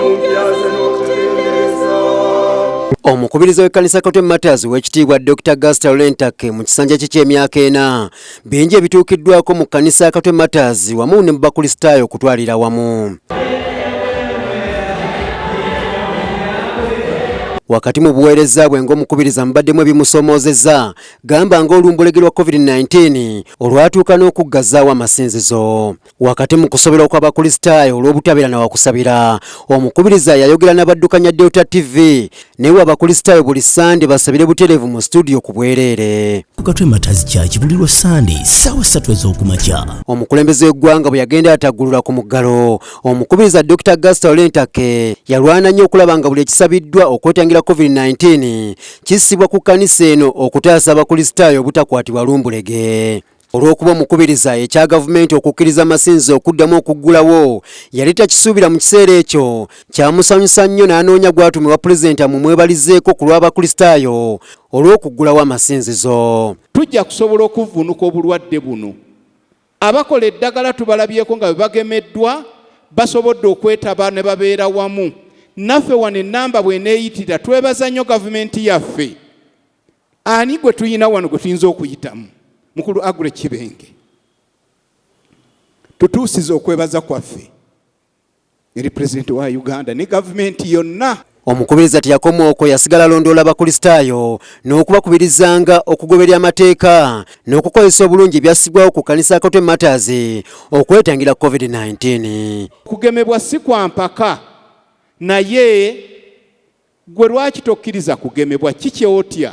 Mubyaze n'okutendereza. Omukubiriza w'ekkanisa Katwe Martyrs, ow'ekitiibwa Dr Gaster Lule Ntake, mu kisanja kye ky'emyaka 4, bingi ebituukiddwako mu kkanisa Katwe Martyrs wamu ne mu Bakristaayo okutwalira wamu. Wakati mu buweereza bwe ng'omukubiriza mubaddemu ebimusomoozezza, gamba ng'olumbulege lwa COVID-19 olwatuuka n'okuggazaawo amasinzizo. Wakati mu kusoberwa kw'Abakristaayo olw'obutabeera na wakusabira, omukubiriza yayogera n'abaddukanya Delta TV newa Abakristaayo buli Sande basabire butereevu mu studio ku bwereere. Ku Katwe Martyrs Church buli lwa Sande ssaawa 3 ez'okumakya. Omukulembeze w'eggwanga bwe yagenda ataggulula ku muggalo, omukubiriza Dr Gaster Lule Ntake yalwana nnyo okulaba nga buli ekisabiddwa okwetangira COVID-19 kissibwa ku kkanisa eno okutaasa Abakristaayo obutakwatibwa lumbulege. Olw'okuba omukubiriza ekya gavumenti okukkiriza amasinzizo okuddamu okuggulawo yali takisuubira mu kiseera ekyo, kyamusanyusa nnyo n'anoonya gw'atumibwa pulezidenti amumwebalizeeko ku lw'Abakristaayo olw'okuggulawo amasinzizo. Tujja kusobola okuvvuunuka obulwadde buno. Abakola eddagala tubalabyeko nga bwe bagemeddwa basobodde okwetaba ne babeera wamu naffe wano. Ennamba bw'eneeyitira, twebaza nnyo gavumenti yaffe. Ani gwe tuyina wano gwe tuyinza okuyitamu? Mukulu Aggrey Kibenge, tutuusiza okwebaza kwaffe eri pulezidenti wa Uganda ne gavumenti yonna. Omukubiriza teyakoma okwo, yasigala alondoola Abakristaayo n'okubakubirizanga okugoberera amateeka n'okukozesa obulungi ebyassibwawo ku kkanisa Katwe Martyrs okwetangira COVID-19. Kugemebwa si kwa mpaka, naye gwe lwaki tokkiriza kugemebwa? Kikyotya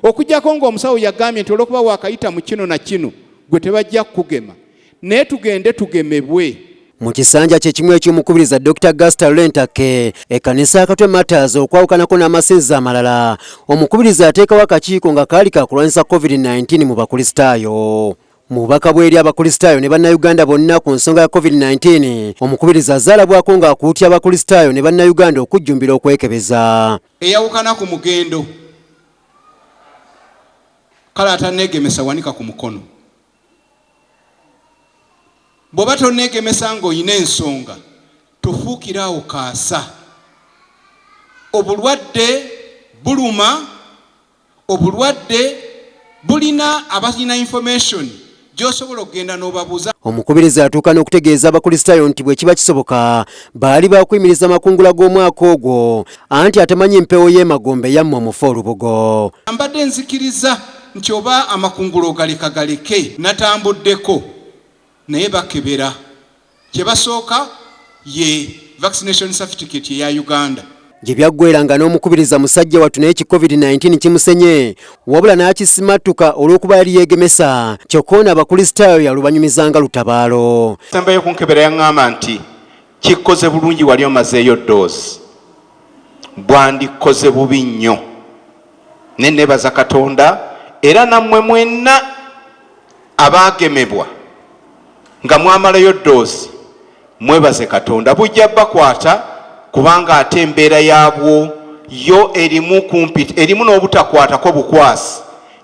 okuggyako ng'omusawo yagambye nti olwokuba waakayita mu kino na kino gwe tebajja kukugema, naye tugende tugemebwe. Mu kisanja kye kimu eky'omukubiriza Dr Gaster Lule Ntake, ekkanisa Katwe Martyrs okwawukanako n'amasinzizo amalala, omukubiriza ateekawo akakiiko nga kaali kakulwanyisa COVID-19 mu Bakristaayo. Mu bubaka bwe eri Abakristaayo ne Bannayuganda bonna ku nsonga ya COVID-19, omukubiriza azaalabwako ng'akuutya Abakristaayo ne Bannayuganda okujjumbira okwekebeza. Eyawukana ku mugendo, kale atanneegemesa wanika ku mukono. Bw'oba tonneegemesa ng'olina ensonga, tofuukira awo kaasa. Obulwadde buluma, obulwadde bulina abalina information gy'osobola okugenda n'obabuuza. Omukubiriza atuuka n'okutegeeza Abakristaayo nti bwe kiba kisoboka baali bakuyimiriza amakungula g'omwaka ogwo, anti atamanyi mpewo y'emagombe yammwe omufu olubugo. Mbadde nzikiriza nti oba amakungula ogaleka galeke, natambuddeko naye bakebera. Kye basooka ye vaccination certificate eya Uganda. Gye byaggwera nga n'omukubiriza musajja wattu naye ki COVID-19 kimusenye, wabula n'akisimattuka olw'okuba yali yeegemesa. Kyokka ono Abakristaayo yalubanyumizanga lutabaalo. Sembayo kunkebera yaŋŋamba nti kikkoze bulungi, wali omazeeyo doozi, bwandikkoze bubi nnyo. Ne neebaza Katonda era nammwe mwenna abaagemebwa nga mwamalayo doozi, mwebaze Katonda. Bujja bakwata kubanga ate embeera yaabwo yo erimu kumpi erimu n'obutakwatako bukwasi,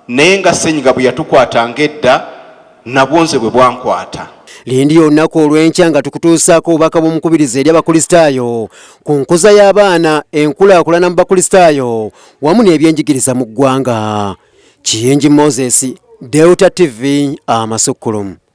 naye nga ssenyiga bwe yatukwatanga edda, nabwo nze bwe bwankwata. Lindi olunaku olw'enkya nga tukutuusaako obubaka bw'omukubiriza eri Abakristaayo ku nkuza y'abaana, enkulaakulana mu Bakristaayo wamu n'ebyenjigiriza mu ggwanga. Kiyingi Moses, Delta TV, amasukkulumu.